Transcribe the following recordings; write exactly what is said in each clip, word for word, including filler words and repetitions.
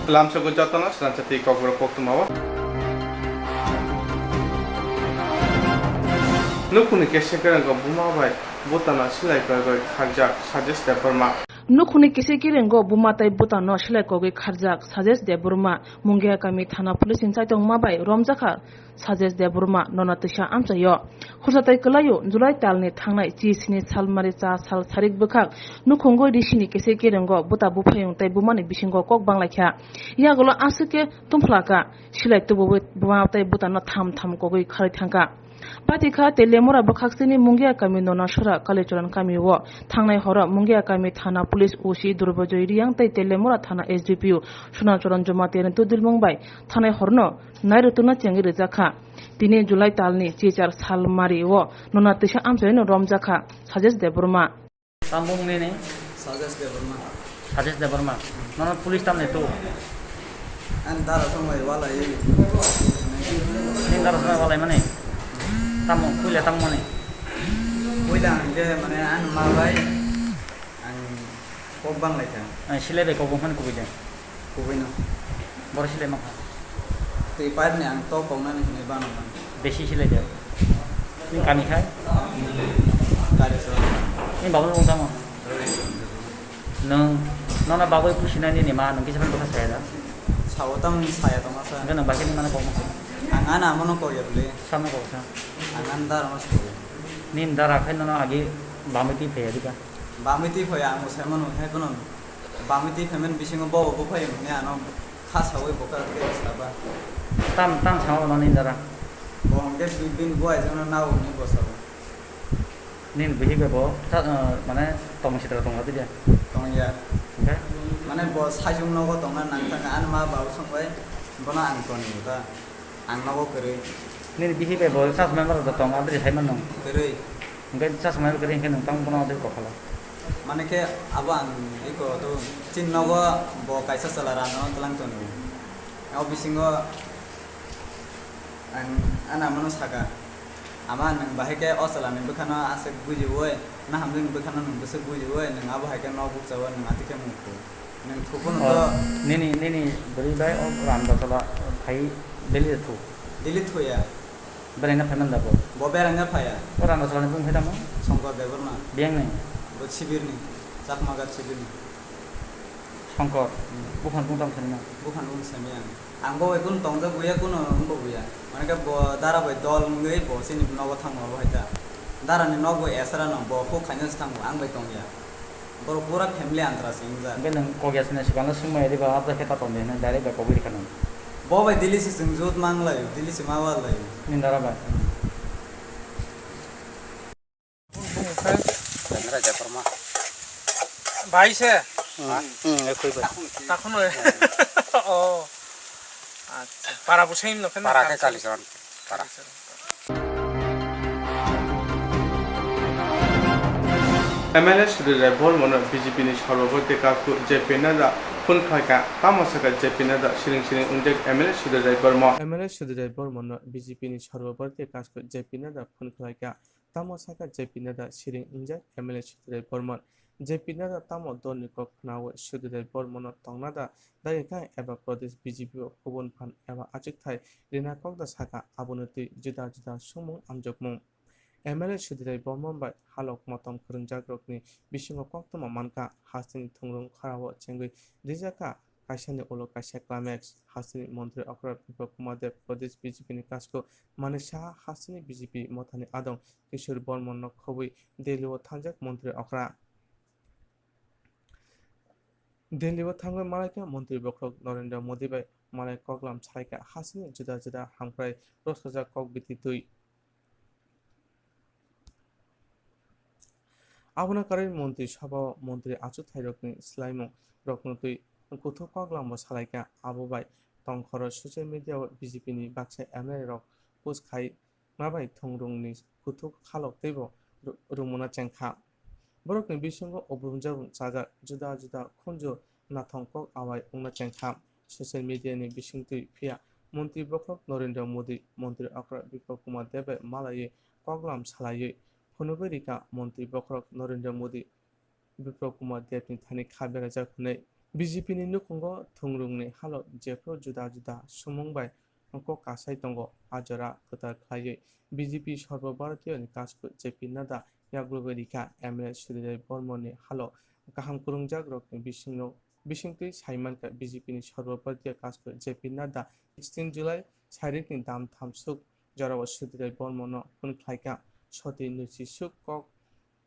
Lamsogo jotono swnamsa twi kokborok koktwma o. Nukhungni kese kerenggo buma bai butano silai kogwi kharjak Sajesh Debbarma. Nukhungni kese kerenggo buma tei butano silai kogwi kharjak Sajesh Debbarma. Mungia kami thana police ni chaitokma bai romjakha Sajesh Debbarma nono twisa amchaio. Khursa tei kwlaio July talni thangnai chi sini salmari cha sal sarik bwkhak nukhungo risini kese kerenggo buta buphayung tei bumani bisingo kok banglaikha. Yagulo aswk khe tungphlaka silai tubuwi buma tei butano tham tham kogwi kharwi thangkha. Patikha Telemura bwkhaksini Mungia kami Nonasora Kalichoran kamio thangnai horo Mungia kami thana police O C Durbajoy Riyang tei Telemura thana S D P O Sunachoran Jamatia ni tudilmung bai thanai horno nairwtwkna chengwi rijak kha. Tini July talni chichar salmari o nona twisa amchaino romjak kha Sajesh Debbarma. Tamo wng nini? Sajesh Debbarma. Sajesh Debbarma. Nono police tamni tu? Ani dara songbai walai. Nini dara songbai walai mani? Tamo puila tamo mani? Puila hwnkhe mane ani ma bai ang kok banglaikha. Silai bai kok bangphani kubui de? Kubuino. Boro silai mankha. Twi pipe ni ang tok koknani hinwi bano man. Besi silai de. Nini kami khai? Kari so. Nini babu nung tamo? Nung, nono bagwi pusinai nini ma, nung kisa phano bwkha saya da? Sao tamo saya tongma sa. Hwnkhe nung bai khe nini mano kokma sa? Ang ani amono kokya bwle. Samno koksa. Ang ani dara mas kokya. Nini dara khai nono agi bamwi twi phaiya dika? Bamwi twi phaiya, ang bo sai mano, hai bono. Bamwi twi phaimani bisingo bobo buphai hwnwi ano kha saui bo kha khe saba. Tam, tam sao no nini dara? Bo hwnkhe bi-, bini buai jano nao hwnwi bo sao. Nini buhi bai bo ta-, ah, mane tongmung sitra tongla twi de? Tongya. Hwnkhe? Mane bo sajwk nogo tongna nang thangkha, ani ma baba songbai bono ang toni ta. Ang nogo kwrwi. Nini bihi bai bo chasmai mara da tong, adri hai mano. Kwrwi. Hwnkhe chasmai kwrwi hwnkhe nwng tamo bono adri kokhala? Mane khe abo ang iko to chini nogo bo kaisa chwla rano tlang tongo. O bisingo ang ani amano saka, "Ama, nwng bahai khe o chwlani bwkhano aswk bujiui, na hamjwkni bwkhano nwng bwswk bujiui, nwng abo hai khe nok bukchao, nwng atwi khe mukhu." Nwng thuphano to. Nini, nini bwrwi bai o randa tola phai daily thu? Daily thuya. Beraina phai man da bo? Bo beraina phaiya. O randa tola ni bung phai tamo? Songkor Debbarma. Biyang ni? Bo Sibir ni. Chakmagat Sibir ni. Songkor? Hmm. Buphang bung tamo sani na? Buphang bung sani ang. Ang bo bai kunu tongjak buya, kunu wngbo buya. Mane khe bo dara bai dol wngwi bo chini nogo thango abo hai ta. Dara ni nok bo esra no, bo huk khaina se thango, ang bai tongya. Borok pura family antra se wngjak. Hwnkhe nwng kok ya sini swkang swngmaya diba, abda khe ta tong di hwnwi direct bai kok rikha nang. Bo bai Delhi se chwng jut mang lai, Delhi se ma wa lai. Nini dara bai? Hmm. Chandra Debbarma. Bai se? Hmm, hmm, ekoi bai. Takhon bai. Oh. Acha. Para bo same no khe na? Para khe Kalicharan. Para. M L A Sudhir Rai Bormano B J P ni Sarbaborti Kashku J P Nadda phone khlaikha, tamo sakha J P Nadda siring siring wngjak M L A Sudhir Rai Bormo. M L A Sudhir Rai Bormano B J P ni Sarbaborti Kashku J P Nadda phone khlaikha, tamo sakha J P Nadda siring wngjak M L A Sudhir Rai Bormon. J P Nadda tamo dolni kok khnaui Sudhir Rai Bormono tongna da dagi kha eba Pradesh B J P o kubun phan eba achukthai rina kok da sakha, abono twi juda juda sumung amjokmung. M L A Sudhir Rai Bormon bai halok motom kwrwngjakrokni bisingo koktwma mankha, hasteni thungrung khorao chengwi rijakha, kaisani ulo kaisa climax. Hasteni montri okra Biplab Kumar Deb Pradesh B J P ni Kashku Manik Saha, hasteni B J P mothani adong Kishore Bormon no khobwi Delhi o thangjak montri okra. Delhi o thangwi malaikha montri bokhorok Narendra Modi bai malai koklam salaikha, hasteni juda juda hamkrai rwchapjak kok biti twi. Abono karwi montri sabha o montri achukthai rokni swlaimung rokno twi kuthuk koklam bo salaikha. Abo bai tongkhoro social media o B J P ni baksa M L A rok post khai ma bai thungrungni kuthuk khalok teibo ru-, rumuna chengkha. Borokni bisingo ubrung jabung chajak juda juda khunju nathong kok awai wngna chengkha. Social media ni bisingtwi phiya montri bokhorok Narendra Modi, montri okra Biplab Kumar Deb bai malaiwi koklam salaiwi phunugwi rikha montri bokhorok Narendra Modi, Biplab Kumar Deb ni thani kha berajak hwnwi. B J P ni nukhungo thungrungni halo jephru juda juda sumung bai kok kasai tongo, a jora kwtal khlaiwi B J P Sarbo Bharatiya ni kasku J P Nadda yaklugwi rikha. M L A Sudhir Rai Barman ni halo kaham kwrwngjak rokni bisingno bisingtwi saimankha B J P ni Sarbo Bharatiya kasku J P Nadda sixteen July sairikni dam thamsuk jorao Sudhir Rai Barman no phone khlaikha, soti nuchisuk kok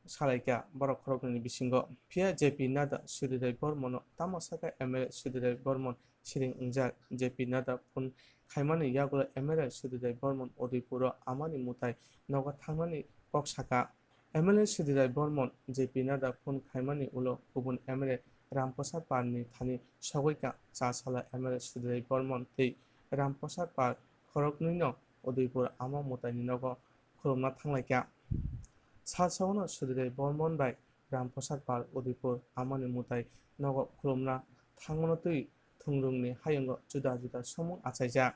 salaikha borok khoroknwini bisingo. Phiya J P Nadda Sudhir Rai Barman no tamo sakha M L A Sudhir Rai Barman siring wngjak. J P Nadda phone khaimani yagulo M L A Sudhir Rai Barman Udaipur o amani mwtai nogo thangnani kok sakha. M L A Sudhir Rai Barman J P Nadda phone khaimani ulo kubun M L A Ramprasad Pal ni thani sogwi kha. Cha sala M L A Sudhir Rai Barman tei Ramprasad Pal khoroknwi no Udaipur ama mwtai ni nogo khulumna thanglaikha. Sal saono Sudhir Rai Barman bai Ramprasad Pal Udaipur amani mwtai nogo khulumna thangmano twi thungrungni hayungo juda juda sumung achaijak.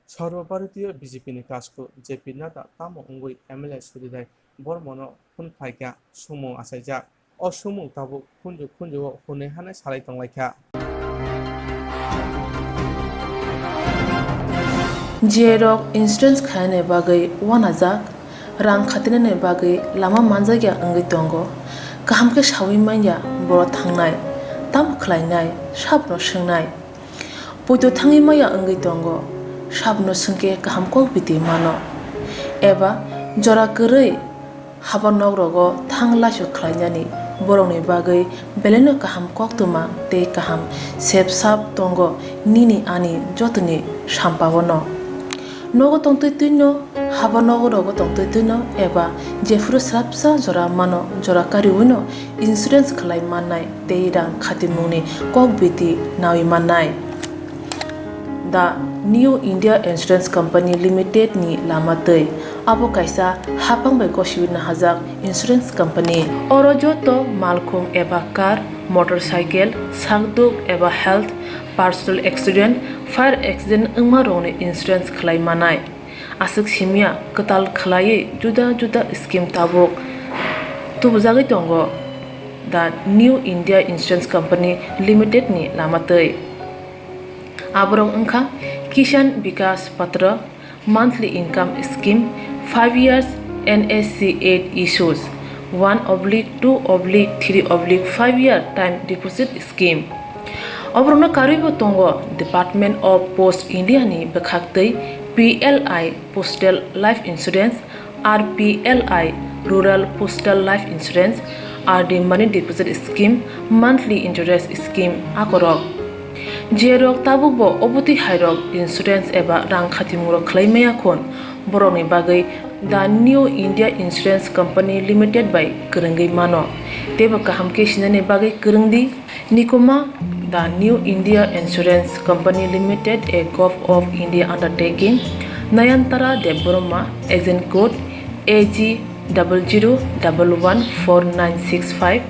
Sarbo Bharatiya B J P ni kasku J P Nadda tamo wngwi M L A Sudhir Rai Barman no phone khlaikha, sumung achaijak. O sumung tabuk khunju khunju o hwnwi hanai salai tonglaikha. J rok insurance khainani bagwi uanajak, rang khatinani bagwi lama manjakya wngwi tongo. Kaham khe saui manya boro thangnai, tamo khlainai, sabno swngnai. Poito thangwi maya wngwi tongo, sabno swngkhe kaham kok biti mano. Eba jora kwrwi haba nok rogo thang laisu khlainani borokni bagwi belaino kaham koktwma tei kaham sep sap tongo nini ani jotoni sampao no. Nogo tongtwi twino, haba nogo rogo tongtwi twino eba jephuru swrapsa jora mano, jora kariwino insurance khlai mannai tei rang khatimungni kok biti naui mannai. The New India Insurance Company Limited ni lama twi. Abo kaisa haphang bai gosiwi nahajak insurance company. Oro joto malkhung eba car, motorcycle, sakduk eba health, personal accident, fire accident wngma rokni insurance khlai manai. Aswk simya kwtal khlaiwi juda juda scheme tabuk tubujagwi tongo the New India Insurance Company Limited ni lama twi. Aborok wngkha Kisan Vikas Patra, monthly income scheme, five years N S C eight issues, one oblique two oblique three oblique five year time deposit scheme. Oborokno karwibo tongo Department of Post India ni bwkhaktwi P L I Postal Life Insurance, R P L I Rural Postal Life Insurance, R D Money Deposit Scheme, Monthly Interest Scheme akorok. Jerok tabukbo obotwi hairok insurance eba rang khatimungrok khlai maya khun, borokni bagwi The New India Insurance Company Limited bai kwrwngwi mano. Teibo kaham khe sinani bagwi kwrwng di. Nikuma, The New India Insurance Company Limited, a Govt of India undertaking, Nayantara Debbarma, agent code A G double zero double one four nine six five,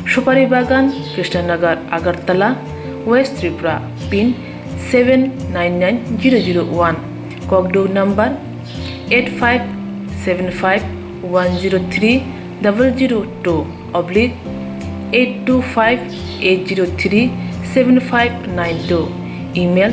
Supari Bagan, Krishnanagar, Agartala, West Tripura, pin seven nine nine zero zero one, Kokduk number eight five seven five one zero three double zero two oblique eight two five eight zero three seven five nine two, email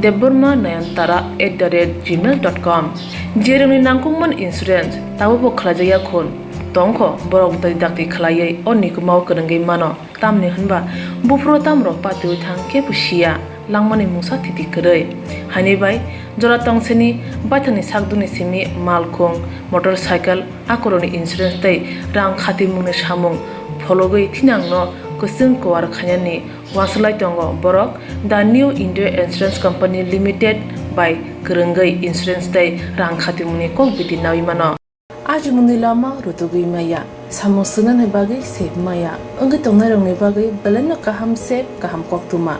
debbarma nayantara at the rate gmail dot com. Jerokni nangkukmani insurance tabukbo khlaijakya khun tongkho, borok dai dakti khlaiwi o nikumao kwrwngwi mano. Tamni hwnba buphuru tamrok patiwi thang kebo siya, langmani mungsa thiti kwrwi. Haini bai jora tongseni baithangni sakdukni simi malkhung, motorcycle, akorokni insurance tei rang khatimungni samung phologwi thinangno kwchwng kuar khainani uansuk lai tongo borok The New India Insurance Company Limited bai kwrwngwi insurance tei rang khatimungni kok biti naui mano. Ajimungni lama rutugwi maya, samung swngnani bagwi sep maya, wngwi tongnairokni bagwi belaino kaham sep, kaham koktwma.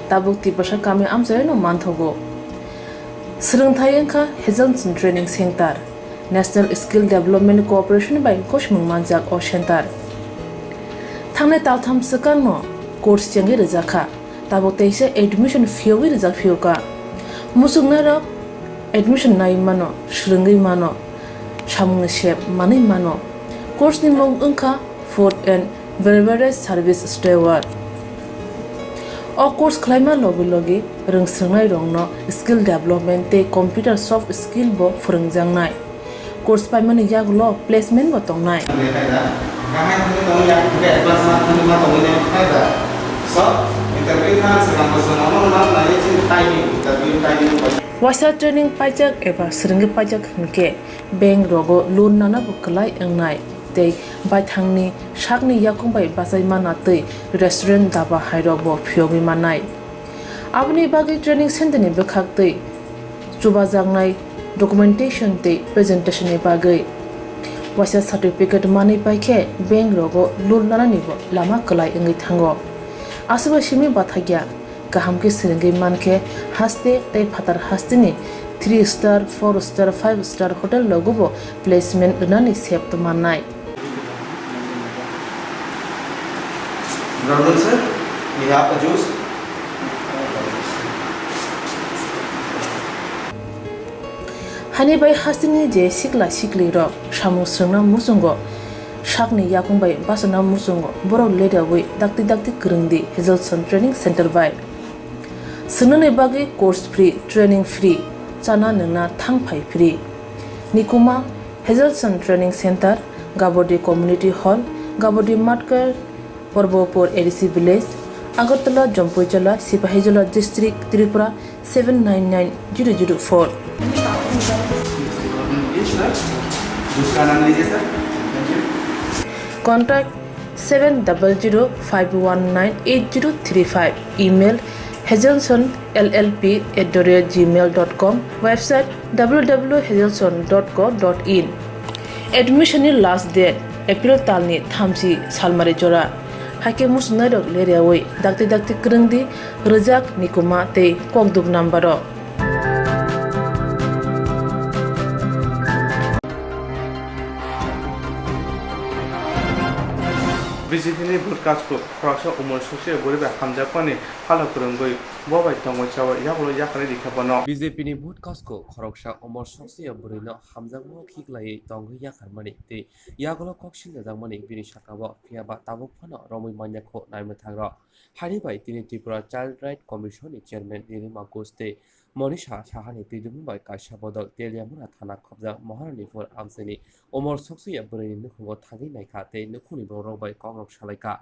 Tabuk Tiprasa kami amchaino manthogo. Swrwngthai wngkha Hazelson Training Center, National Skill Development Corporation bai gosimung manjak o center. Thangnai taltham swkangno course chengwi rwjakha. Tabuk teisa admission phiyogwi rijak phiyokha. Muchungnairok admission nai mano, swrwngwi mano, samungni sep manwi mano. Course ni mung wngkha Food and Beverage Service Steward. O course khlaima logi logi rwng swrwngnairokno skill development tei computer soft skill bo phwrwngjaknai. Course paimani yagulo placement bo tongnai. Waisa training paijak eba swrwngwi paijak hwnkhe bank rogo loan nana bo kwlai wngnai tei baithangni sakni yakung bai bachai mana tei restaurant daba hairok bo phiyogwi mannai. Aboni bagwi training center ni bwkhak tei chubajaknai documentation tei presentation ni bagwi waisa certificate manwi paikhe bank rogo loan nanani bo lama kwlai wngwi thango. Aswk bai simi bathakya. Kaham khe swrwngwi mankhe haste tei phatar hasteni three star, four star, five star hotel rogobo placement rwnani sep mannai. Brother sir, we have a juice. Hani bai hasteni je sikla siklirok samung swrwngna muchungo sakni yakung bai bachana muchungo borok leriawi dakti dakti kwrwngdi Hazelson Training Center bai. Swngnani bagwi course free, training free, chana nwngna thang phai free. Nikuma, Hazelson Training Center, Gabodi Community Hall, Gabodi Matkar, Porbopur A D C Village, Agartala, Jampuijala, Sipahijola District, Tripura seven nine nine zero zero four. Contact seven double zero five one nine eight zero three five. Email hazelson L L P at the rate gmail dot com. Website w w w hazelson dot co dot in. Admission ni last date April talni thamchi salmari jora. Haikhe muchungnairok leriawi dakti dakti kwrwngdi rwjak nikuma tei kokduk number o. B J P ni vote kasko khoroksa umor sosiya bwrwi bai hamjakmani hala kwrwngwi bo bai tongwi chawi yagulo yakarwi rikha bono. B J P ni vote kasko khoroksa umor sosiya bwrwino hamjakmano khiklaiwi tongwi yakarmani tei yagulo kok siljajakmani bini saka-o, phiya ba tabuk phano romwi manya kho naimwthangrok. Haini bai tini Tripura Child Right Commission ni Chairman Nilima Ghosh tei Monisha Sahani twidumung bai kaisa bodol Teliamura thana khobjak Maharanipur amchaini umor soksuya bwrwini nukhungo thangwi naikha tei nukhungni borok bai kokrok salaikha.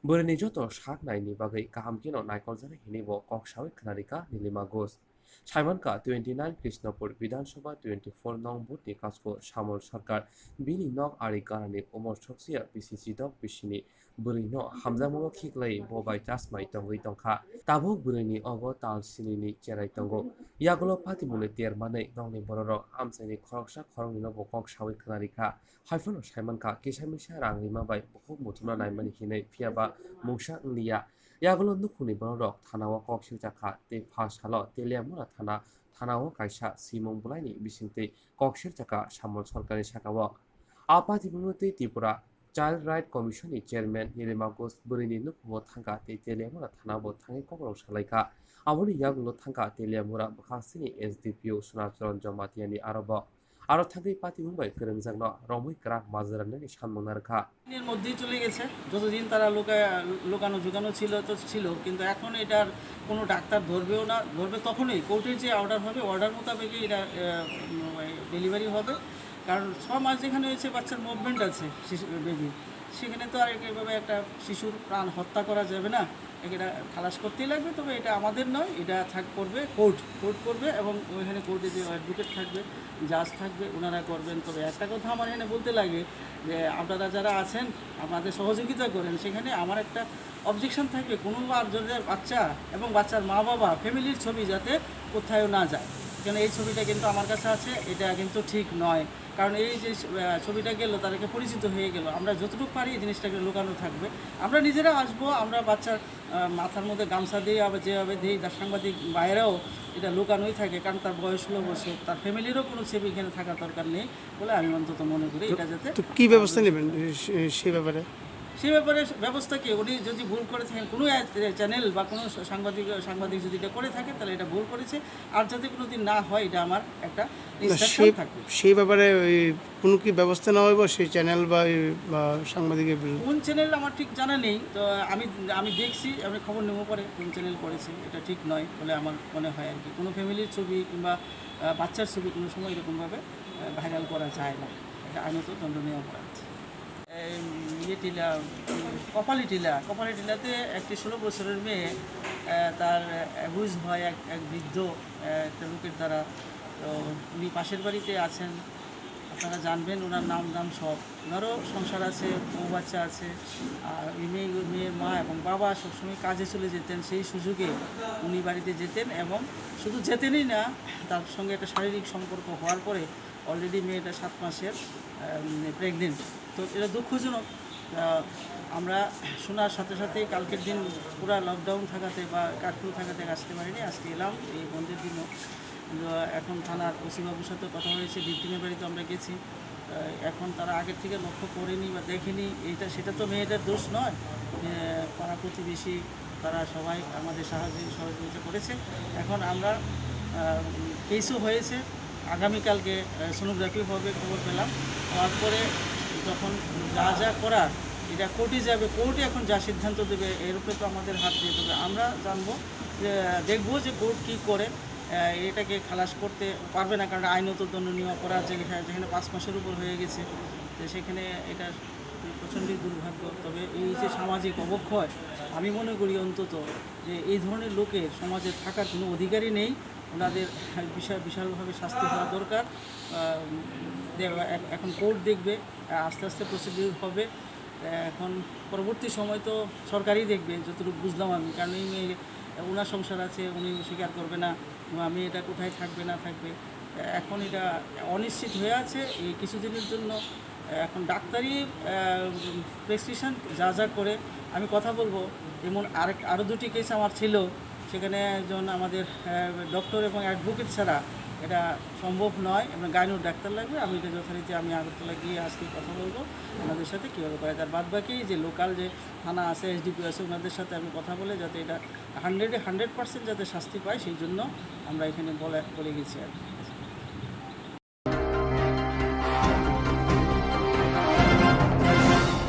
Bwrwini joto sak naini bagwi kaham kheno naikoljaknai hinwi bo kok sawi khwnarikha Nilima Ghosh. Saimankha twenty nine Krishnapur Bidhan Sabha twenty four nong booth ni kasko Samol Sarkar bini nok ari ganani umor soksuya bisi sidok bisini bwrwino hamjakmano khiklai bo bai chasmai tongwi tongkha. Tabuk bwrwini ogo tal sinini cherai tongo. Yagulo patimungni ter manwi nokni bororok amchaini khoroksa khoroknwino bo kok sawi khwnarikha. Haiphano saimankha kisa misa rang rima bai bukhuk muthumna naimani hinwi, phiya ba mungsa wngliya. Yagulo nukhungni bororok thanao kok siljakha tei pha salo Teliamura thana, thanao kaisa simung bwlaini bisingtwi kok siljakha Samol Sarkarni saka-o. A patimungno twi Tripura Child Right Commission ni Chairman Nilima Ghosh bwrwini nukhungo thangkha tei Teliamura thana bo thangwi kokrok salaikha. Aboni yagulo thangkha Teliamura bwkhak sini S D P O Sunacharan Jamatia ni aro bo. Aro thangwi patimung bai kwrwngjakno romwi kwrak majra rwnani samung narwkha. দিনের মধ্যেই চলে গেছে। যতদিন তারা লোকা-, লোকানো ঝুকানো ছিল তো ছিল, কিন্তু এখন এটার কোনো ডাক্তার ধরবেও না, ধরবে তখনই কোর্টের যে অর্ডার হবে, অর্ডার মোতাবেকই এটা, আহ, ডেলিভারি হবে। কারণ ছ মাস যেখানে হয়েছে, বাচ্চার মুভমেন্ট আছে, শিশু, বেবি, সেখানে তো আর এভাবে একটা শিশুর প্রাণ হত্যা করা যাবে না। এটা খালাস করতেই লাগবে, তবে এটা আমাদের নয়, এটা থাক করবে কোর্ট, কোর্ট করবে এবং ওইখানে কোর্টে যে অ্যাডভোকেট থাকবে, জাজ থাকবে, ওনারা করবেন। তবে একটা কথা আমার এখানে বলতে লাগে যে আপনারা যারা আছেন, আমাদের সহযোগিতা করেন, সেখানে আমার একটা অবজেকশন থাকবে, কোনো আর যদি বাচ্চা এবং বাচ্চার মা বাবা ফ্যামিলির ছবি যাতে কোথাও না যায়। কারণ এই ছবিটা কিন্তু আমার কাছে আছে, এটা কিন্তু ঠিক নয়। কারণ এই যে, আহ, ছবিটা গেল, তাদেরকে পরিচিত হয়ে গেল। আমরা যতটুকু পারি এই জিনিসটাকে লুকানো থাকবে। আমরা নিজেরা আসবো, আমরা বাচ্চার, আহ, মাথার মধ্যে গামছা দিয়ে, আবার যেভাবে দিই, তার সাংবাদিক বাইরেও এটা লুকানোই থাকে, কারণ তার বয়স ষোলো বছর, তার ফ্যামিলিরও কোনো ছবি এখানে থাকার দরকার নেই বলে আমি অন্তত মনে করি। তো, এটা যাতে তো কি ব্যবস্থা নেবেন সে, সে ব্যাপারে? সে ব্যাপারে ব্যবস্থা কি? উনি যদি ভুল করে থাকেন, কোনো এক চ্যানেল বা কোনো সাংবাদিক, সাংবাদিক যদি এটা করে থাকে, তাহলে এটা ভুল করেছে। আর যাতে কোনো দিন না হয়, এটা আমার একটা না, ইনস্ট্রাকশন সেই, থাকবে। সেই ব্যাপারে ওই কোনো কি ব্যবস্থা নেওয়া হইব সেই চ্যানেল বা ওই, বা সাংবাদিকের বিরুদ্ধে? কোন চ্যানেল আমার ঠিক জানা নেই, তো আমি, আমি দেখছি, আমি খবর নেবো পরে কোন চ্যানেল করেছে, এটা ঠিক নয় বলে আমার মনে হয় আর কি। কোনো ফ্যামিলির ছবি কিংবা, আহ, বাচ্চার ছবি কোনো সময় এরকমভাবে, আহ, ভাইরাল করা যায় না, এটা আইনত দণ্ডনীয় অপরাধ। এই ইয়ে টিলা, উম, কপালি টিলা, কপালি টিলাতে একটি ষোলো বছরের মেয়ে, আহ, তার অ্যাবিউজ হয় এক, এক বৃদ্ধ, আহ, একটা লোকের দ্বারা। তো উনি পাশের বাড়িতে আছেন, আপনারা জানবেন ওনার নাম দাম সব। ওনারও সংসার আছে, বউ বাচ্চা আছে। আর ওই মেয়ে, ওই মেয়ের মা এবং বাবা সবসময় কাজে চলে যেতেন, সেই সুযোগে উনি বাড়িতে যেতেন এবং শুধু যেতেনই না, তার সঙ্গে একটা শারীরিক সম্পর্ক হওয়ার পরে অলরেডি মেয়েটা সাত মাসের প্রেগনেন্ট। তো এটা দুঃখজনক। আহ, আমরা শোনার সাথে সাথেই কালকের দিন পুরা লকডাউন থাকাতে বা কারফিউ থাকাতে আসতে পারিনি, আজকে এলাম এই বন্ধের দিনও। কিন্তু এখন থানার ওসি বাবুর সাথে কথা হয়েছে, ভিকটিমের বাড়িতে আমরা গেছি। আহ, এখন তারা আগের থেকে লক্ষ্য করেনি বা দেখেনি, এটা সেটা তো মেয়েটার দোষ নয়। আহ, পাড়া প্রতিবেশী তারা সবাই আমাদের সাহায্য সহযোগিতা করেছে। এখন আমরা, আহ, কেসও হয়েছে, আগামীকালকে, আহ, সোনোগ্রাফি হবে, খবর পেলাম। হওয়ার পরে যখন যা যা করার, এটা কোর্টে যাবে, কোর্টে এখন যা সিদ্ধান্ত দেবে, এর উপরে তো আমাদের হাত দিয়ে দেবে। আমরা জানবো যে, দেখবো যে কোর্ট কী করে। আহ, এটাকে খালাস করতে পারবে না, কারণ আইনত দণ্ডনীয় অপরাধ, যেখানে, যেখানে পাঁচ মাসের উপর হয়ে গেছে, তো সেখানে এটা প্রচণ্ডই দুর্ভাগ্য। তবে এই যে সামাজিক অবক্ষয়, আমি মনে করি অন্তত যে এই ধরনের লোকের সমাজে থাকার কোনো অধিকারই নেই। ওনাদের বিশাল, বিশালভাবে শাস্তি হওয়া দরকার। আহ, দে-, এখ-, এখন কোর্ট দেখবে, আহ, আস্তে আস্তে প্রসিডিউর হবে। এখন পরবর্তী সময় তো সরকারই দেখবে, যতটুকু বুঝলাম আমি, কারণ এই মেয়ে, ওনার সংসার আছে, উনি স্বীকার করবে না, বা মেয়েটা কোথায় থাকবে না থাকবে। এখন এটা অনিশ্চিত হয়ে আছে এই কিছুদিনের জন্য। এখন ডাক্তারি, আহ, প্রেসক্রিপশন যা যা করে আমি কথা বলবো। যেমন আরেক, আরও দুটি কেস আমার ছিল, সেখানে একজন আমাদের, আহ, ডক্টর এবং অ্যাডভোকেট ছাড়া এটা সম্ভব নয়, এবং গাইনো ডাক্তার লাগবে। আমি এটা যথারীতি আমি আগরতলা গিয়ে আজকে কথা বলবো ওনাদের সাথে কীভাবে করা যায়। আর বাদবাকি যে লোকাল যে থানা আছে, এসডিপিও আছে, ওনাদের সাথে আমি কথা বলে যাতে এটা হান্ড্রেডে হান্ড্রেড পার্সেন্ট যাতে শাস্তি পায়, সেই জন্য আমরা এখানে বলে, বলে গেছি আর কি।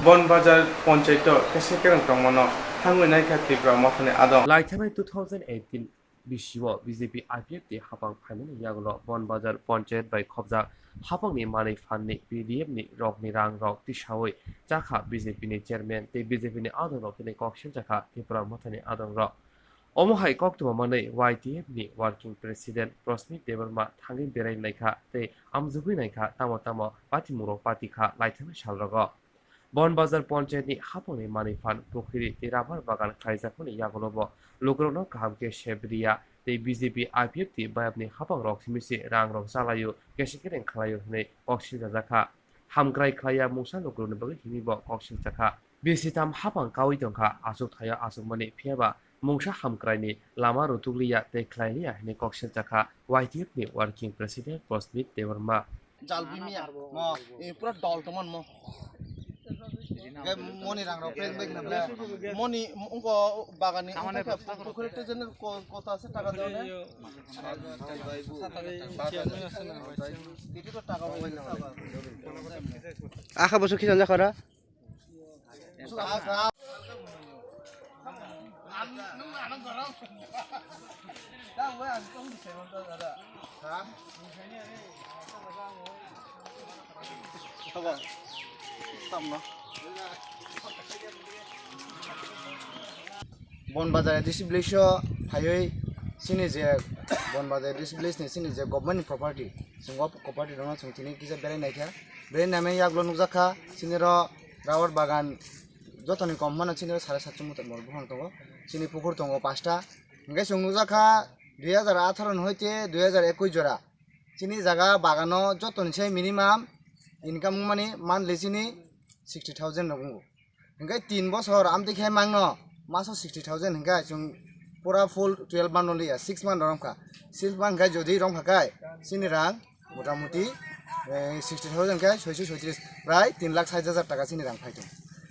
Bonbazar Ponchaito kesa kereng tongmano thangwi naikha Tipra Mothani adong. Laithanai two thousand eighteen bisio B J P I P F T hapang phaimani yagulo Bonbazar Ponchayat bai khobjak hapangni manwi phanni P D F ni rokni rang rok tisawi chakha B J P ni chairman tei B J P ni adong rok tini kok seng chakha Tipra Mothani adong rok. Omo hai koktwma manwi Y T F ni working president Prosmit Debbarma thangwi berai naikha tei amjugwi naikha tamo tamo patimungrok patikha laithanai salrogo. Bonbazar Ponchayat ni hapangni manwi phan, pukhiri tei rabar bagan khlaijakmani yagulobo lukurokno kaham khe sep riya tei B J P I P F T bayapni hapangrok simi se rangrok chalaio, kesa kereng khlaio hwnwi kok silchajakha. Hamkrai khlaiya mungsa lukurokni bagwi himwibo kok silchakha. Bisitham hapang kaui tongkha, achuk thaio achukmani, phiyaba mungsa hamkraini lama rutukliya tei khlailiya hwnwi kok silchakha Y T F ni working president Prosmit Debbarma. Jal bimiya mo, e pura dol tomon mo. Ge moni rang rok plen bai khna bla. Moni unko bagani unko khe pukhuri te jen ko-, kota ase taka deo ne. Itu to taka bai na. Akha bosu khijan jakhara. Bonbazar A D C village o phaiwi chini je Bonbazar A D C village ni chini je government ni property, chwng o property rokno chwng tini kisa berai naikha. Berai naimani yagulo nukjakha chini ro rubber bagan jotoni kom mano chini ro sare satso meter bor buphang tongo. Chini pukhur tongo pasta. Hingke chwng nukjakha dui hajar atharo ni hoite dui hajar ekwis jora. Chini jaga bagano jotoni se minimum income wngmani monthly chini sixty thousand rok wngo. Hingke tin bosor amtwi khe mangno maso sixty thousand hingke chwng pura full twelve month only ya, six month romkha. Six month hingke jodi romkha kai chini rang motamuti, eh, sixty thousand hingke soiso soitris prai tin lakh sait hajar taka chini rang phai tongo.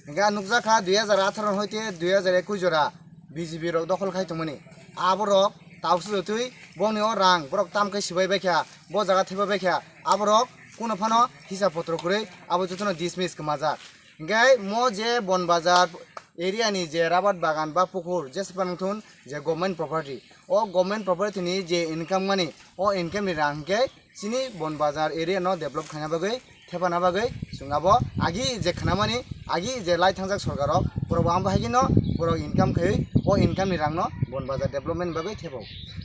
Hingke ang nukjakha dui hajar atharo hoite dui hajar ekwis jora B J P rok dokhol khai tongmani. Aborok tausu jotwi bongni o rang borok tam khe sibai baikha, bo jaga thaiba baikha. Aborok kuno phano hisab potro kwrwi abo jotono dismiss kwmajak. Hingke mo je Bonbazar area ni je rabar bagan ba pukur jesa phano thun je government property, o government property ni je income mani, o income ni rang hingke chini Bonbazar area no develop khaina bagwi, thepana bagwi, chwng abo agi je khnamani, agi je lai thangjak sorkar rok, borok bo ang bahai no borok income khaiwi, o income ni rang no Bonbazar development bagwi thepo.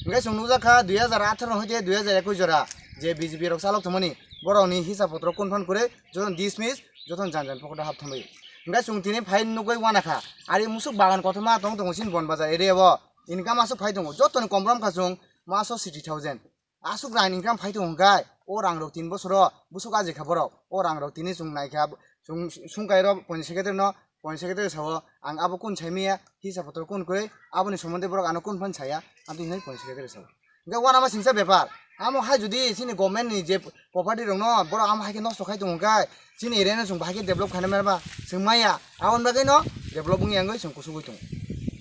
Hingke chwng nukjakha dui hajar atharo hoite dui hajar ekwis jora je B J P rok chalok thangmani, borok ni hisab potro kun phan kwrwi, jotono dismiss, jotono jan jan pocket o hap thangwi. Hingke chwng tini phai nugwi wanakha, ari musuk bagan kothoma tong tongo chini Bonbazar area o, income aswk phai tongo, jotoni kom rom kha chwng maso sixty thousand. Aswk rang income phai tongo hwnkhe, o rang rok tin bosoro busuk aji kha borok. O rang rok tini chwng nai kha, chwng sungkai rok point secretary no, point secretary sao, ang abo kun sai maya, hisab potro kun kwrwi, aboni somonde borok ano kun phan saya, aboni hinwi point secretary sao. Hwnkhe uanama singsa bepar. Amo hai jodi chini government ni je property rok no borok amo hai khe nosto khai tongo hwnkhe, chini area no chwng bahai khe develop khaina mera ba chwng maya, aboni bagwi no develop wngya wngwi chwng kusugwi tongo.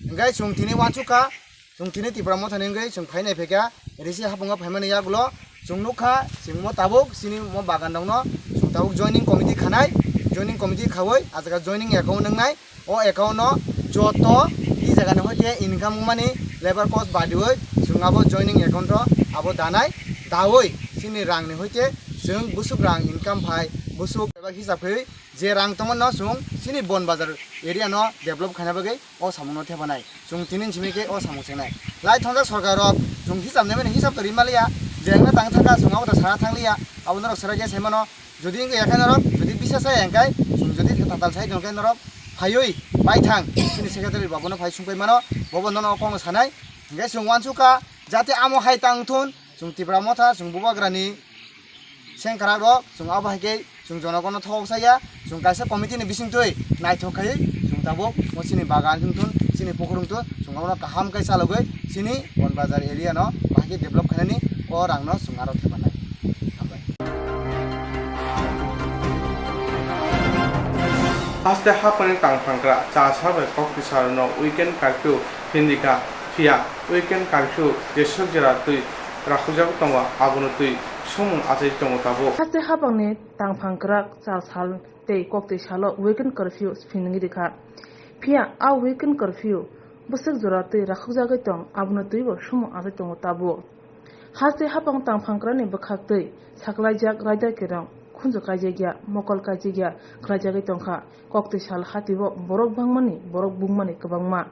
Hwnkhe chwng tini uansukha, chwng tini Tipra Motha ni wngwi chwng phainai phaikha, risi hapungo phaimani yagulo chwng nukha, chwng mo tabuk chini mo bagan rokno chwng tabuk joining committee khanai, joining committee khawi ah jaga joining account wngnai, o account no joto i jaga ni hoite income wngmani labour cost badiwi chwng abo joining account o abo danai, dawi chini rang ni hoite chwng busuk rang income phai busuk eba hisab khe je rang tongmano chwng chini Bonbazar area no develop khaina bagwi o samung no thepanai. Chwng tini simi khe o samung chengnai. Lai thangjak sorkar rok chwng hisab nai mani hisab to ri maliya. Je wngna tang thangkha chwng abo to sana thangliya. Abo norok swrai khe sai mano. Jodi wngkha yakhai norok, jodi bisa sai engkai, chwng jodi tatal sai tongkhe norok phaiwi bai thang. Chini secretary babono phai sungpai mano. Bobo nono kok sanai. Hingkhe chwng uansukha jate amo hai tang thun. Chwng Tipra Motha, chwng Bubagrani sengkrak rok, chwng abo hai khe chwng jonogono thok saya, chwng kaisa committee ni bisingtwi naithok khai chwng tabuk mo chini bagan wng thun, chini pukhur wng thun, chwng abono kaham khe chalogwi chini Bonbazar area no bahai khe develop khainani o rang no chwng aro thepanai. Hambai. Haste haphangni tangphangkra chasa bai kok tisarokno weekend curfew phinrikha, phiya weekend curfew jeswk jora twi rakhujagwi tongo, abono twi sumung achai tongo tabuk. Haste haphangni tangphangkra chasal tei koktwi salo weekend curfew phinwi rikha, phiya a weekend curfew bwswk jora twi rakhujagwi tong, abono twibo sumung achai tongo tabuk. Haste haphang tangphangkrani bwkhaktwi saklaijak raida kerong khunju kaijakya, mokol kaijakya khlaijagwi tongkha. Koktwi sal hatio borok bangmani, borok bungmani kwbangma.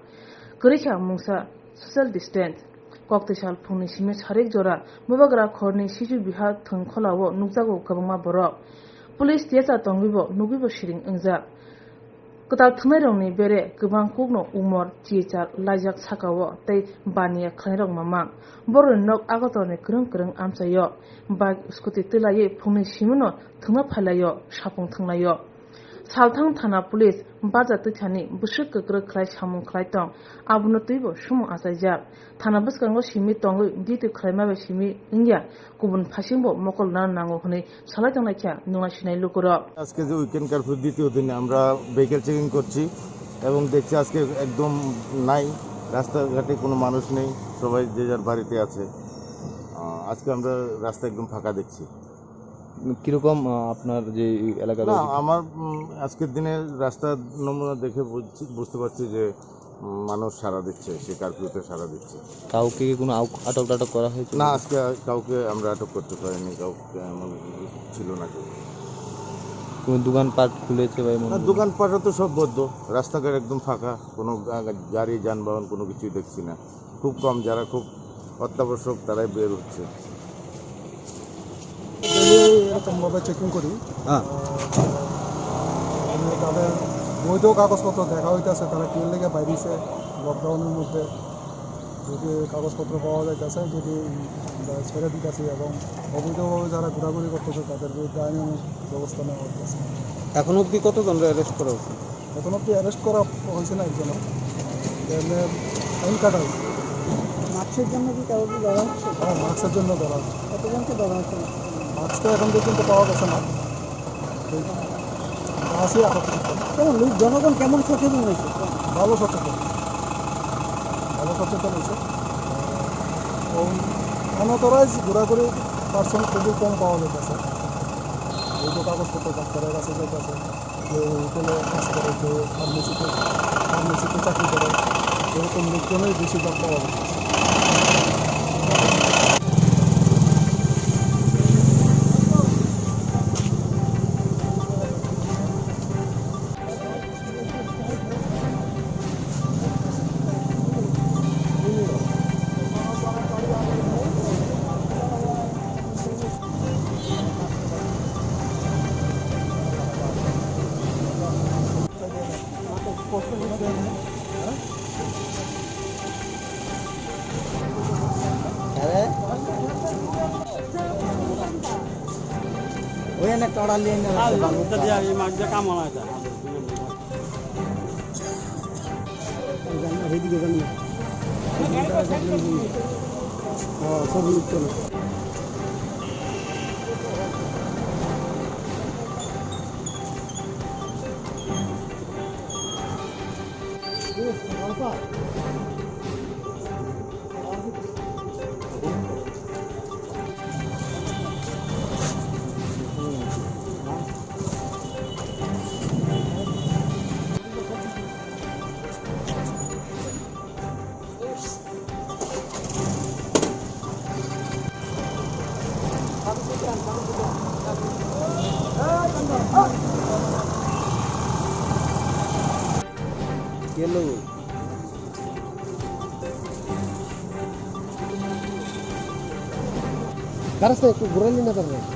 Kwrwikha mungsa social distance. Koktwi sal phungni simi sarik jora Bubagra khorni Sichu Bihar thwng kholao nukjago kwbangma borok. Police tiyacha tongwibo nugwibo siring wngjak. Kwtal thwngnairokni bere kwbang kukno umor chichar laijak sakao tei baniya khwlairok mamang. Borokni nok Agartalani kwrwng kwrwng amchaio. Bike, scooty twlaiwi phungni simino thwngna phailaio, sapung thwnglaio. Salthang thana police baja twithani bwswk kwkrwk khlai samung khlai tong, abono twibo sumung achaijak. Thana bwskango simi tongwi duty khlaima bai simi wngya, kubun phaisingbo mokol rwna nango hwnwi salai tonglaikha nungna sinai lukurok. আজকে যে weekend curfew দ্বিতীয় দিনে আমরা vehicle checking করছি এবং দেখছি আজকে একদম নাই, রাস্তাঘাটে কোনো মানুষ নেই, সবাই যে যার বাড়িতে আছে। আহ, আজকে আমরা রাস্তা একদম ফাঁকা দেখছি। কিরকম, আহ, আপনার যে এই এলাকার না, অভিজ্ঞতা? আমার, উম, আজকের দিনে রাস্তার নমুনা দেখে বুঝছি, বুঝতে পারছি যে, উম, মানুষ সাড়া দিচ্ছে, সে কারফিউতে সাড়া দিচ্ছে। কাউকে কি কোনো আউ-, আটক টাটক করা হয়েছে? না, আজকে আর কাউকে আমরা আটক করতে পারিনি, কাউকে এমন ছিল না কেউ। কোনো দোকানপাট খুলেছে বা এমন না, কোনো? দোকানপাটও তো সব বন্ধ, রাস্তাঘাট একদম ফাঁকা, কোনো গা-, গাড়ি যানবাহন কোনো কিছুই দেখছি না। খুব কম, যারা খুব অত্যাবশ্যক তারাই বের হচ্ছে। ডেইলি এরকমভাবে চেকিং করি। হ্যাঁ। আহ, মানে তাদের বৈধ কাগজপত্র দেখা হইতেছে, তারা কি লেগে বাইরেছে লকডাউনের মধ্যে, যদি কাগজপত্র পাওয়া যাইতেছে, যদি আমরা ছেড়ে দিতেছি এবং অবৈধভাবে যারা ঘোরাঘুরি করতেছে তাদের বিরুদ্ধে আইনানুগ ব্যবস্থা নেওয়া হইতেছে। এখন অবধি কতজনকে অ্যারেস্ট করা হয়েছে? এখন অবধি অ্যারেস্ট করা হয়েছে না একজনও। এমনি ফাইন কাটা হয়েছে। মাস্কের জন্য কি কাউকে ধরা হচ্ছে? হ্যাঁ, মাস্কের জন্য ধরা হচ্ছে। কতজনকে ধরা হচ্ছে? মাস্ক তো এখন পর্যন্ত পাওয়া গেছে না। এই আছে আপাতত। কেমন লোক, জনগণ কেমন সচেতন হয়েছে? ভালো সচেতন, ভালো সচেতন হয়েছে। এবং unauthorized ঘোরাঘুরি পার্সন খুবই কম পাওয়া যাইতেছে। এই তো কাগজপত্র ডাক্তারের কাছে যাইতেছে, কেউ হোটেলে কাজ করে, কেউ ফার্মেসিতে, ফার্মেসিতে চাকরি করে, এরকম লোকজনই বেশিরভাগ পাওয়া যাইতেছে। Oya na tora liya na. Yellow. Daras na, ekটু ঘুরাইলি না, daras.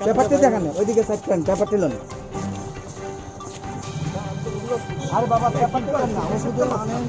পেপারটি দেখেন, ওইদিকে সাইড করেন, পেপারটি লোন। আরে বাবা, পেপারটি লোন না, ওষুধ আনেন।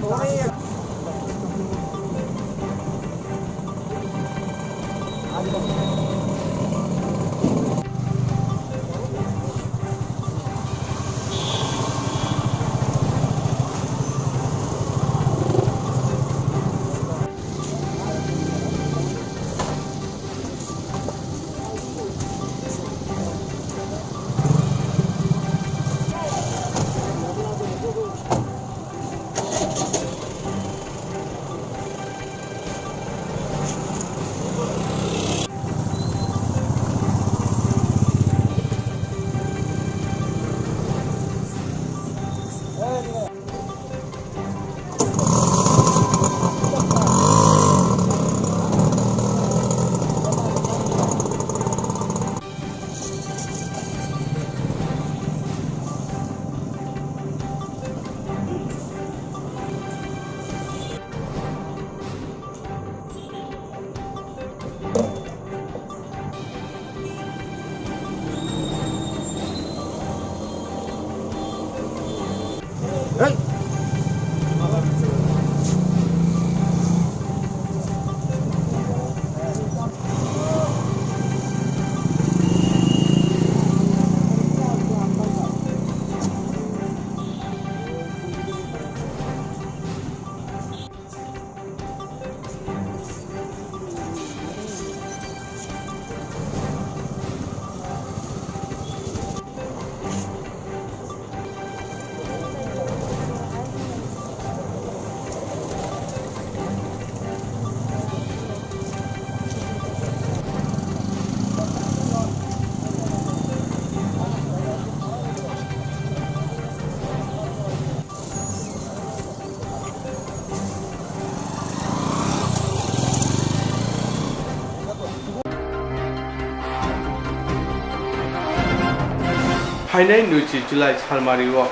Phainai nwichi July salmario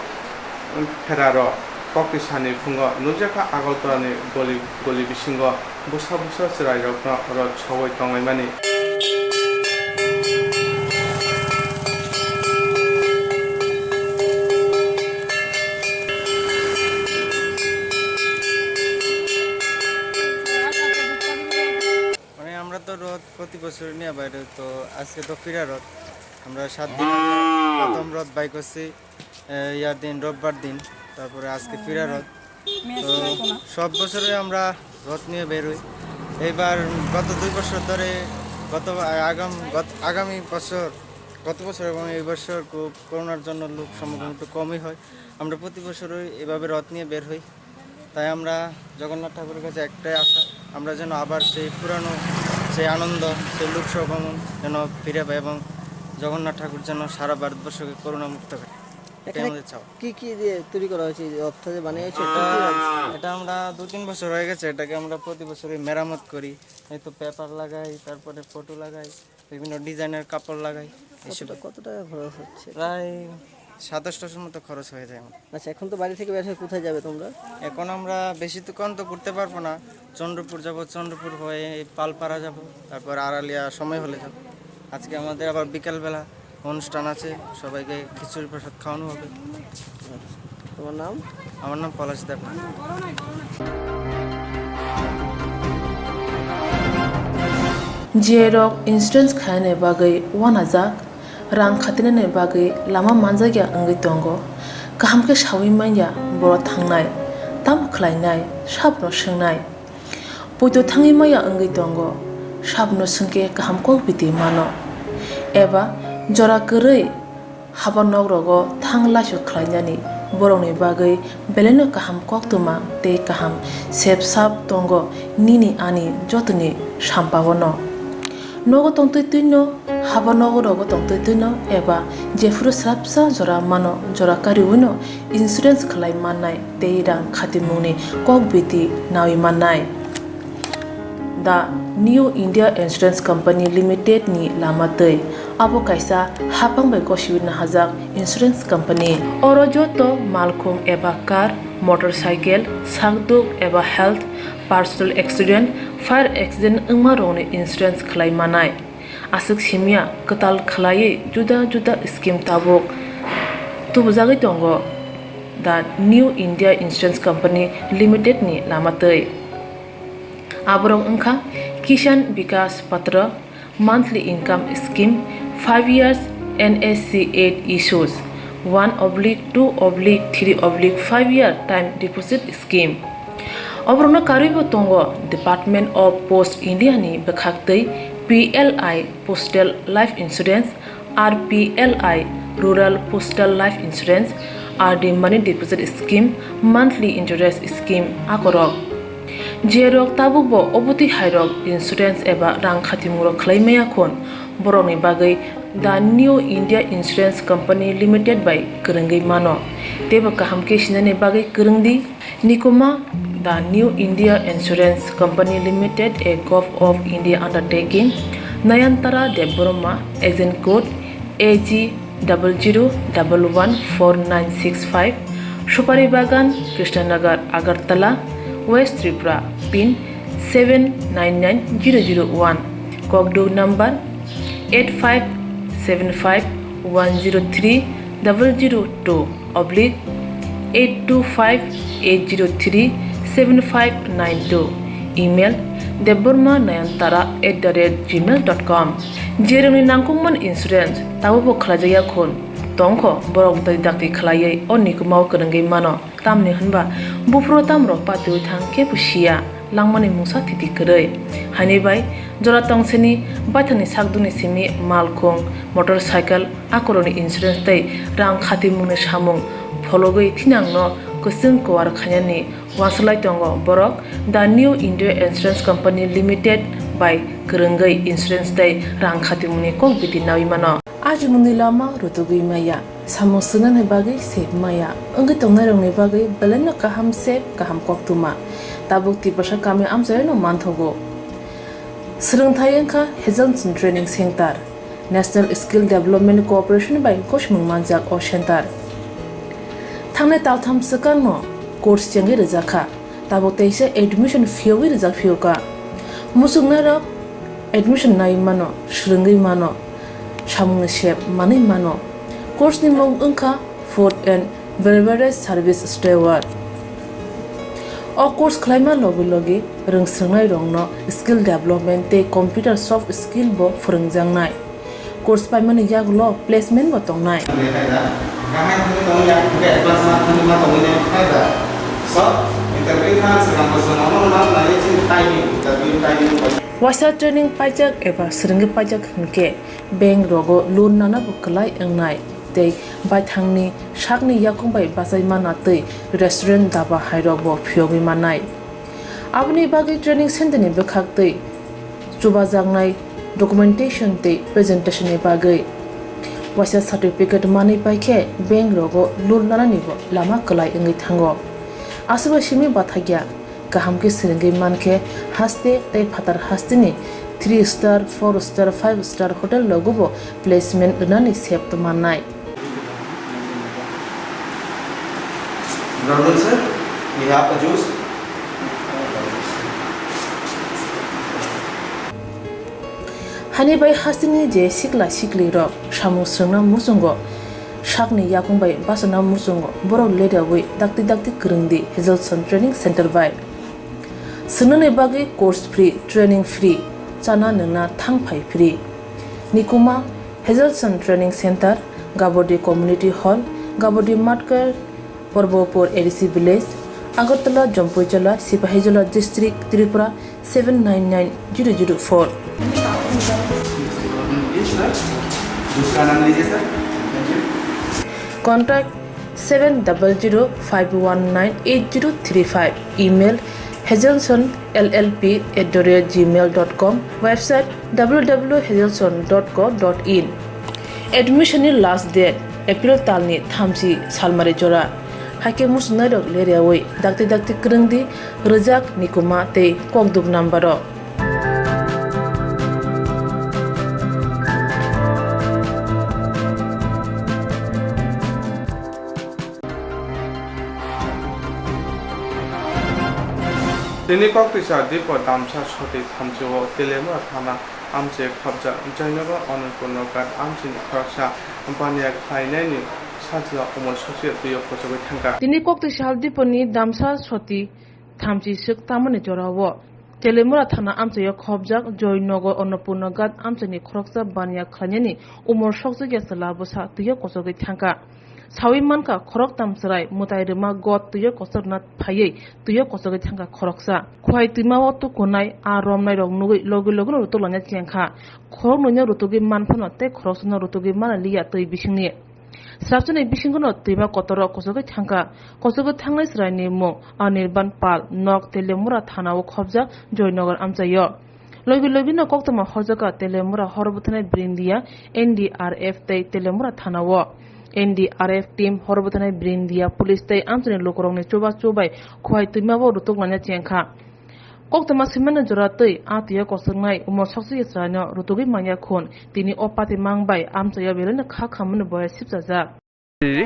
pheraro koktisani phungo nukjakha Agartala ni goli goli bisingo bwsa bwsa chwrairokno rot saui tonglaimani. মানে আমরা তো রথ প্রতি বছরই নিয়ে বাইরে, তো আজকে তো ফিরা রথ। আমরা সাত দিন আগে প্রথম রথ বাই করছি, এ, ইয়ার দিন, রোববার দিন, তারপরে আজকে ফিরা রথ। তো সব বছরই আমরা রথ নিয়ে বেরোই। এইবার গত দুই বছর ধরে, গত আগাম গত আগামী বছর, গত বছর এবং এই বছর কো- করোনার জন্য লোক সমাগম একটু কমই হয়। আমরা প্রতি বছরই এভাবে রথ নিয়ে বের হই। তাই আমরা জগন্নাথ ঠাকুরের কাছে একটাই আশা, আমরা যেন আবার সেই পুরানো, সেই আনন্দ, সেই লোক সমাগম যেন ফিরে পাই এবং জগন্নাথ ঠাকুর যেন সারা ভারতবর্ষকে করোনা মুক্ত করে। এটাই এখানে আমাদের চাওয়া। কি কি দিয়ে তৈরি করা হয়েছে? এই রথটা যে বানিয়েছে, কি কি রয়েছে? এটা আমরা দু তিন বছর হয়ে গেছে, এটাকে আমরা প্রতি বছরই মেরামত করি। এই তো পেপার লাগাই, তারপরে ফটো লাগাই, বিভিন্ন ডিজাইনের কাপড় লাগাই, এইসব। কতটা, কত টাকা খরচ হচ্ছে? প্রায় সাতাশশোর মতো খরচ হয়ে যায় আমার। আচ্ছা, এখন তো বাড়ি থেকে বের হয়ে কোথায় যাবে তোমরা? এখন আমরা বেশি তো, কোন তো ঘুরতে পারবো না। চন্দ্রপুর যাব, চন্দ্রপুর হয়ে এই পালপাড়া যাব, তারপর আড়ালিয়া সময় হলে যাব। আজকে আমাদের আবার বিকালবেলা অনুষ্ঠান আছে, সবাইকে খিচুড়ি প্রসাদ খাওয়ানো হবে। তোমার নাম? আমার নাম পলাশ দেব। Jerok insurance khainani bagwi uanajak, rang khatinani bagwi lama manjakya wngwi tongo. Kaham khe saui manya boro thangnai, tamo khlainai, sabono swngnai. Poito thangwi maya wngwi tongo, sabono swngkhe kaham kok biti mano. Eba jora kwrwi haba nok rogo thang laisok khlainani borokni bagwi belaino kaham koktwma tei kaham sep sap tongo nini ani jotoni sampaono. Nogo tongtwi twino, haba nogo rogo tongtwi twino eba jephuru swrapsa jora mano, jora kariwino insurance khlai mannai tei rang khatimungni kok biti naui mannai. The New India Insurance Company Limited ni lama twi. Abo kaisa hapang bai gosiwi nahajak insurance company. Oro joto malkhung eba car, motorcycle, sakduk eba health, personal accident, fire accident wngma rokni insurance khlai manai. Aswk simya kwtal khwlaiwi juda juda scheme tabuk tubujagwi tongo the New India Insurance Company Limited ni lama twi. Aborok wngkha Kisan Vikas Patra, monthly income scheme, five years N S C eight issues, one oblique two oblique three oblique five year time deposit scheme. Oborokno karwibo tongo Department of Post India ni bwkhak twi P L I Postal Life Insurance, R P L I Rural Postal Life Insurance, R D Money Deposit Scheme, Monthly Interest Scheme akorok. Jerok tabukbo obotwi hairok insurance eba rang khatimungrok khlai maya khun, borokni bagwi The New India Insurance Company Limited bai kwrwngwi mano. Teibo kaham khe sinani bagwi kwrwng di. Nikuma, The New India Insurance Company Limited, a Gov of India undertaking, Nayantara Debbarma, agent code A G double zero double one four nine six five, Supari Bagan, Krishnanagar, Agartala, West Tripura, pin seven nine nine zero zero one, kokduk number eight five seven five one zero three double zero two oblique eight two five eight zero three seven five nine two, email debbarma nayantara at the rate gmail dot com. Jerokni nangkukmani insurance tabukbo khlaijakya khun tongkho, borok dai dakti khlaiwi o nikumao kwrwngwi mano. Tamni hwnba buphuru tamrok patiwi thang kebo siya, langmani mungsa thiti kwrwi. Haini bai jora tongsini baithangni sakduni simi malkhung, motorcycle, akorokni insurance tei rang khatimungni samung phologwi thinangno kwchwng kuar khainani uansuk lai tongo borok. The New India Insurance Company Limited bai kwrwngwi insurance tei rang khatimungni kok biti naui mano. Ajimungni lama rutugwi maya, samung swngnani bagwi sep maya, wngwi tongnairokni bagwi belaino kaham sep, kaham koktwma. Tabuk Tiprasa kami amchaino manthogo. Swrwngthai wngkha Hazelson Training Center. National Skill Development Corporation bai gosimung manjak o center. Thangnai taltham swkangno course chengwi rwjakha, tabuk teisa admission phiyogwi rwjak phiyokha. Muchungnairok admission nai mano, swrwngwi mano, samungni sep manwi mano. Course ni mung wngkha Food and Beverage Service Steward. O course khlaima logi logi rwngswrwngnairokno skill development tei computer soft skill bo phwrwngjaknai. Course paimani yagulo placement bo tongnai. Waisa training paijak eba swrwngwi paijak hwnkhe bank rogo loan nana bo kwlai wngnai tei baithangni sakni yakung bai bachai mana tei restaurant daba hairok bo phiyogwi mannai. Aboni bagwi training center ni bwkhak tei chubajaknai documentation tei presentation ni bagwi waisa certificate manwi paikhe bank rogo loan nanani bo lama kwlai wngwi thango. Aswk bai simi bathakya. Kaham khe swrwngwi mankhe haste tei phatar hasteni three star, four star, five star hotel rogo bo placement rwnani sep mannai. Brother sir, we have a juice. Hani bai hasteni je sikla sikli rok samung swrwngna muchungo, sakni yakung bai bachana muchungo borok leriawi dakti dakti kwrwngdi Hazelson Training Center bai. Swngnani bagwi course free, training free, chana nwngna thang phai free. Nikuma, Hazelson Training Center, Gabodi Community Hall, Gabodi Matkar, Porbopur A D C Village, Agartala, Jampuijala, Sipahijola District, Tripura seven nine nine zero zero four. Contact seven double zero five one nine eight zero three five, email hazelson L L P at the rate gmail dot com, website W W W hazelson dot co dot in. Admission ni last date April talni thamchi salmari jora. Haikhe muchungnairok leriawi dakti dakti kwrwngdi rwjak nikuma tei kokduk number o. Tini koktwisa Dipo Damsa Soti thamchi o Telemura thana amchai khopjak Joynagar Annapurna Ghat amchaini khoroksa baniya khlainaini sajla umor sokse twiwi kochogwi thangkha. Tini koktwisa Diponi Damsa Soti thamchi swk tamani jorao Telemura thana amchaio khopjak Joynagar Annapurna Ghat amchaini khoroksa baniya khlainani umor sokjakya chwla bwsa twiwi kochogwi thangkha. Sawi mankha, khoroktham chwrai mwtai rwma got twiwi kochorna phaiwi twiwi kochogwi thangkha khoroksa. Khwai twimao tukunai a romnairok nugwi logi logino rutuk laina chengkha. Khoroknwino rutugwi manphano tei khoroksano rutugwi mana liya twi bisingni. Srapsani bisingono twima kotorrok kochogwi thangkha. Kochogwi thangnai chwraini mung Anirban Pal, nok Telemura thanao khopjak Joynagar amchaio. Logi logino koktwma horjakha Telemura hor bwthanai Brindia N D R F tei Telemura thanao. N D R F team hor bwthanai Brindia police tei amchaini lukurokni chubachu bai khwai twimao rutuk laina chengkha. Koktwma swimani jora twi a twiwi kochoknai umor sokse chwraino rutugwi manya khun tini o patimang bai amchaio belaino kha khammani boya sipchajak. দিদি।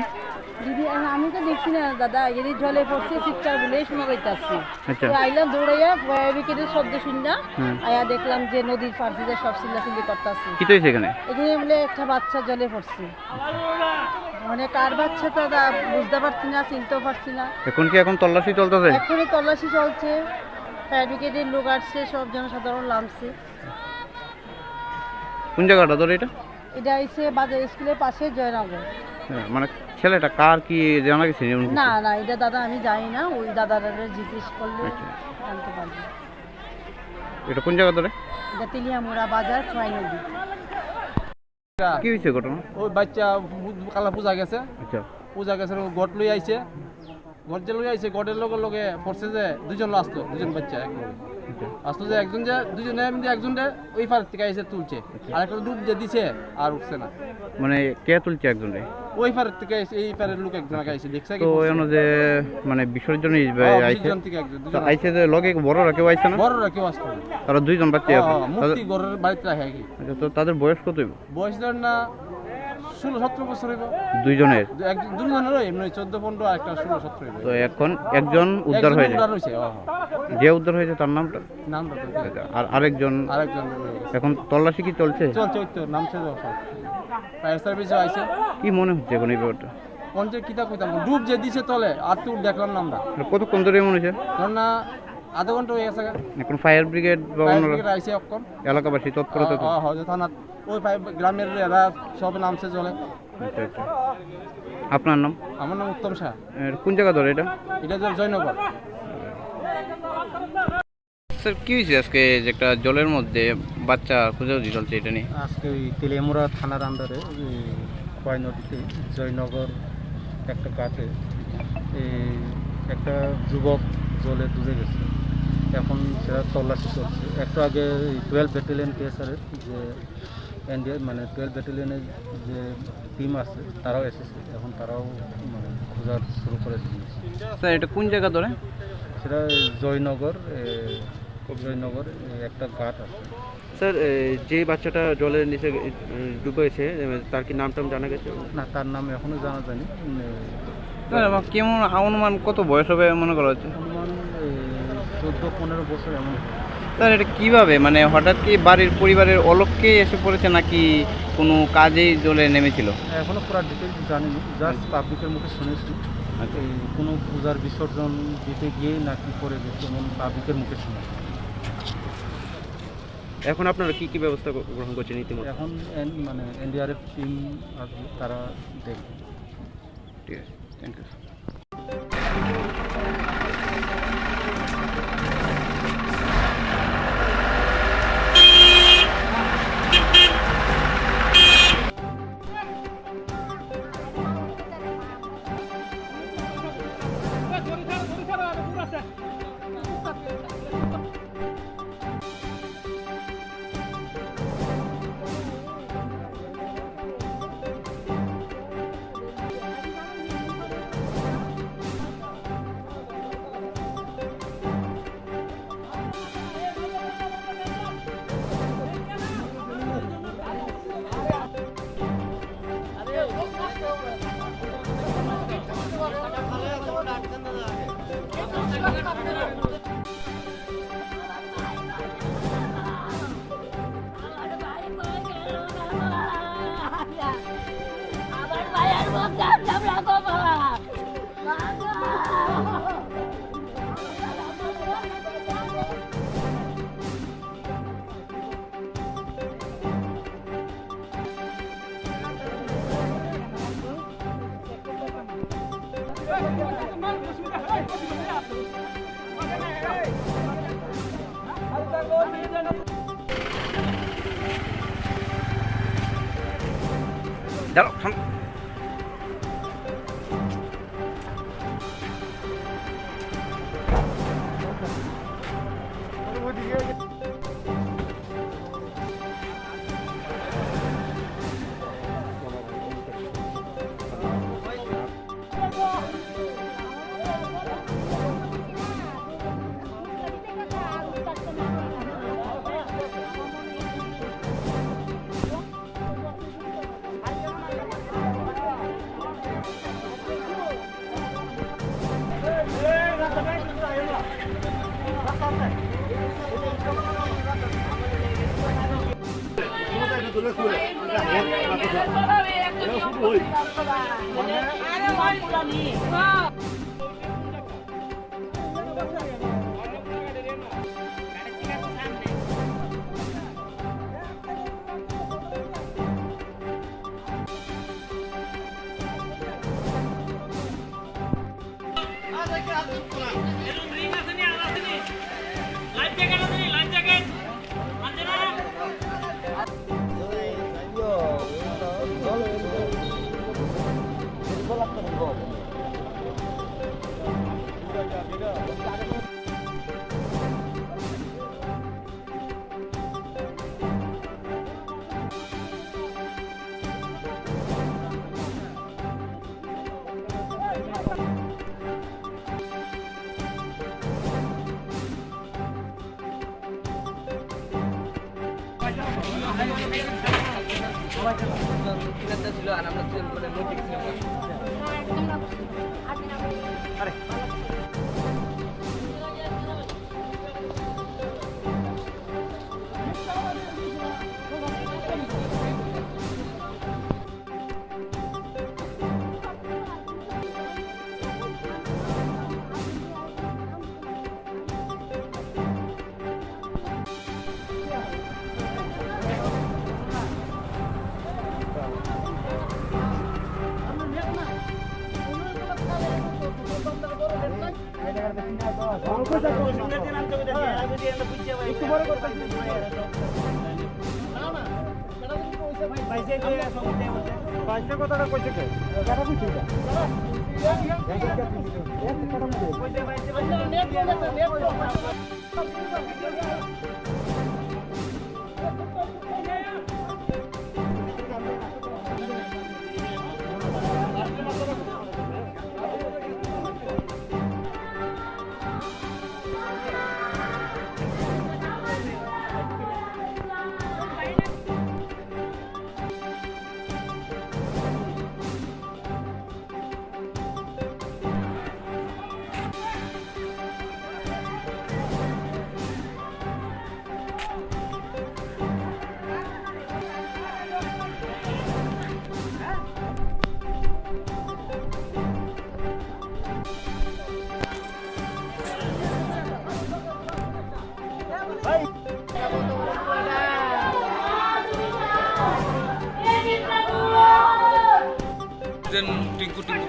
দিদি, আ-, আমি তো দেখছি না দাদা, এদিকে জলে পড়ছে, চিৎকার বলে শোনা যাইতাছে। আচ্ছা। তো আইলাম দৌড়াইয়া, ফায়ার ব্রিগেডের শব্দ শুনলাম, হুম। আয়া দেখলাম যে নদীর পাড়ে যে সব চিল্লাচিল্লি করতাছে। কি তো হয়েছে এখানে? এখানে বলে একটা বাচ্চা জলে পড়ছে। মানে কার বাচ্চা তো দা-, বুঝতে পারছি না, চিনতেও পারছি না। এখন কি এখন তল্লাশি চলতেছে? এখনই তল্লাশি চলছে, ফায়ার ব্রিগেডের লোক আসছে, সব জনসাধারণ নামছে। কোন জায়গাটা ধরে এটা? এটা হইছে বাজার স্কুলের পাশে জয়নগর। হ্যাঁ, মানে ছেলেটা কার কি জানা গেছে এমন কিছু? না, না, এটা দাদা আমি জানি না, ওই দাদারা জিজ্ঞেস করলে আচ্ছা। জানতে পারবো। এটা কোন জায়গা ধরে? এটা তেলিয়ামুড়া বাজার, খোয়াই নদী। কি হয়েছে ঘটনা? ওই বাচ্চা পু-, কালা পূজা গেছে। আচ্ছা। পূজা গেছে, গট লই আইছে। গট যে লই আইছে, গটের লগে লগে পড়ছে যে দুজন আসলো, দুজন বাচ্চা এক লগে। আস্তে যে একজন যে, দুইজনে মিলে একজন রে ওই পার থেকে এসে তুলছে। আচ্ছা। আর একটা ডুব যে দিছে, আর উঠছে না। মানে কে তুলছে একজন রে? ওই পার থেকে এসে, এই পারের লোক একজন আগে এসে দেখছে কি তো করছে? এনো যে মানে বিসর্জন হিসেবে হ্যাঁ, আইছে? বিসর্জন থেকে একজন, তো দুজন আইছে যে লগে বড়রা কেউ আইছে না? বড়রা কেউ আসতো না। তারা দুইজন বাচ্চা হ্যাঁ, আছে? হ্যাঁ, মূর্তি তাদের ঘরের বাড়িতে রাখে আর কি। আচ্ছা, তো তাদের বয়স কত হইব? বয়স ধর না ষোলো সতেরো বছর হইব। দুইজনের? দু-, এক-, দুইজনেরও এমনি চোদ্দ পনেরো আর একটা ষোলো সতেরো হইব। তো এখন একজন উদ্ধার একজন হয়েছে? উদ্ধার হয়েছে, হ্যাঁ, হ্যাঁ। যে উদ্ধার হয়েছে তার নামটা? নামটা তো আচ্ছা, আর আরেকজন? আরেকজন রয়ে গেছে। এখন তল্লাশি কি চলছে? চলছে, ওই তো নামছে তো সব। ফায়ার সার্ভিসও আইছে। কি মনে হচ্ছে এখন এই ব্যাপারটা? কোন যে কিতা কইতাম, ডুব যে দিছে তলে, আর তো দেখলাম না আমরা। মানে কতক্ষণ ধরে এমন হয়েছে? ধর না, আধা ঘন্টা হয়ে গেছে গা। এখন ফায়ার ব্রিগেড বা ফায়ার অন্যরা? ব্রিগেড আইছে এখন। এলাকাবাসী তৎপরতা তো? হ্যাঁ, হ্যাঁ, হ্যাঁ, থানা ওই ফায়ার গ্রামের এরা সব নামছে জলে। আচ্ছা, আচ্ছা। আপনার নাম? আমার নাম উত্তম শাহ। এর কোন জায়গা ধরে এটা? এটা ধর জয়নগর। স্যার, কি হয়েছে আজকে যে একটা জলের মধ্যে বাচ্চা খোঁজাখুঁজি চলছে, এটা নিয়ে? আজকে ওই তেলিয়ামুড়া থানার আন্ডারে ওই খোয়াই নদীতে জয়নগর একটা ঘাটে এই একটা যুবক জলে ডুবে গেছে। এখন সেটা তল্লাশি চলছে। একটু আগে টুয়েলভ ব্যাটালিয়ন টিএসআর এর যে এনডিআর মানে টুয়েলভ ব্যাটালিয়নের যে টিম আছে, তারাও এসেছে। এখন তারাও মানে খোঁজার শুরু করে দিয়েছে। স্যার, এটা কোন জায়গা ধরে? সেটা জয়নগর, এ, জয়নগর, এ, একটা ঘাট আছে। স্যার, এ, যে বাচ্চাটা জলের নিচে, এ, ডুবে গেছে, এ, তার কি নাম টাম জানা গেছে? না, তার নাম এখনো জানা যায়নি। উম, স্যার, এবং কেমন অনুমান কত বয়স হবে মনে করা হচ্ছে? অনুমান, এ, চোদ্দ পনেরো বছর এমন। স্যার, এটা কিভাবে, মানে, হঠাৎ কি বাড়ির পরিবারের অলক্ষ্যে এসে পড়েছে, নাকি কোনো কাজেই জলে নেমেছিল? এখনো পুরো ডিটেলস জানিনি, জাস্ট পাবলিকের মুখে শুনেছি। আচ্ছা। এই কোনো পূজার বিসর্জন দিতে গিয়েই নাকি পড়ে গেছে, এমন পাবলিকের মুখে শুনেছি। এখন আপনারা কি কি ব্যবস্থা গ্র-, গ্রহণ করছেন ইতিমধ্যে? এখন এন-, মানে, এনডিআরএফ টিম আসবে, তারা দেখবে। ঠিক আছে, থ্যাংক ইউ। আমার ভাই আর বোন জানতাম না গো মা। মা গো। দাঁড়াও, সাম-, বাইশে কথাটা কইছে কে? Jen tingku tingku.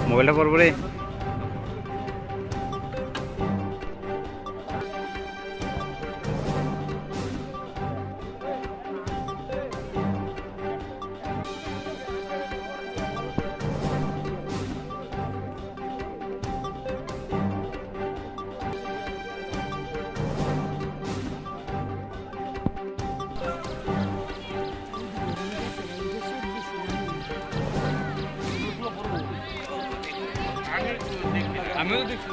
Mobile টা পড়বো রে। আমিও দেখছি।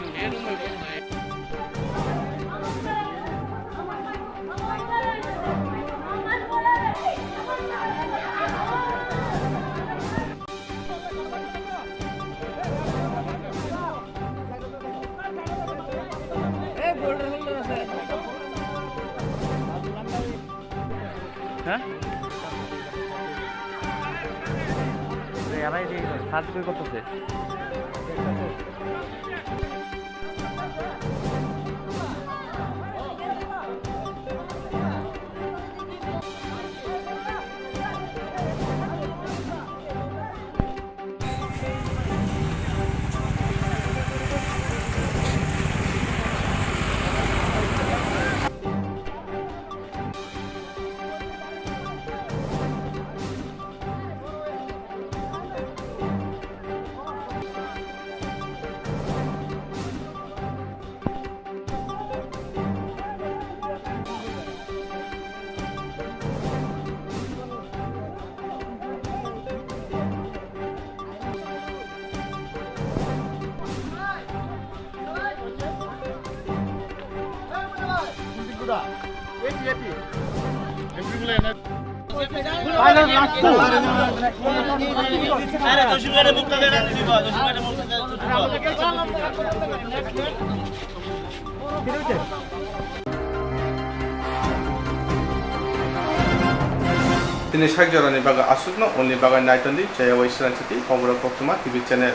হ্যাঁ? এরাই দিয়ে সাত দুই করতেছে। Tini sak jorani bagwi aswkno, uni bagwi naitandi Jaya Wai Srang City, Kobra Koktwma T V channel.